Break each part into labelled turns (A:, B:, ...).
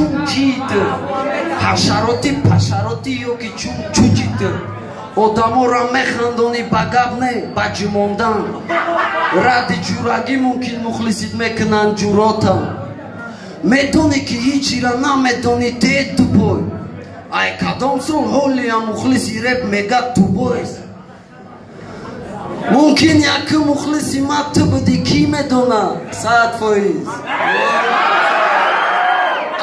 A: чун чиит ҳашароти пашароти ё ки чун чучит одаморо механдонӣ ба гап не ба ҷумондан ради ҷурагӣ мумкин мухлисит мекунанд ҷуротам медонӣ ки ҳичира намедонӣ те тупой ай кадом сол ҳолия мухлиси реп мега тубойс мумкин яку мухлиси ма ту будӣ кӣ медона 100%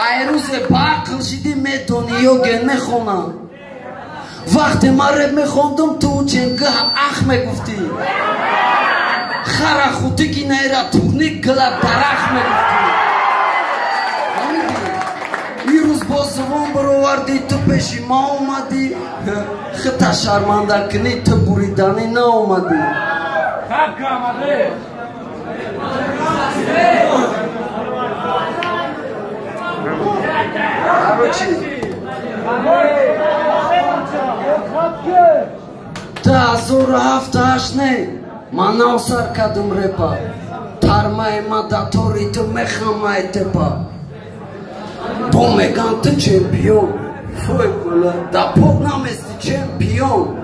A: ай рӯзе ба ақл шидӣ медонӣ ё ген мехонам вақте ман реп мехондум ту ченгаҳ ах мегуфтӣ хара хутӣ ки наира турник гила дарахт мегуфтӣ ирӯз бо зубон баровардӣ ту пеши ма омадӣ хита шарманда кунӣ ту буриданӣ наомадӣ. Короче, ту 2007 не ман нав сар кардум репа тармаи ма датори ту мехамай тепа бо меган ту чемпион фой гула да поп намести чемпион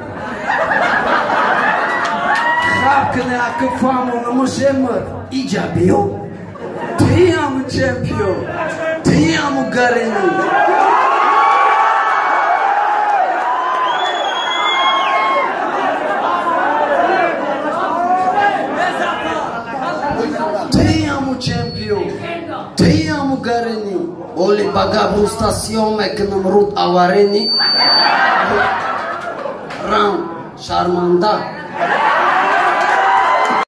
A: хаб куне аку фаҳмонаму шемр иҷа биё тияму чемпион тияму гарини тияму чемпион тияму гарини оли ба гап руста сиёҳ мекунам руд аварени рам шарманда.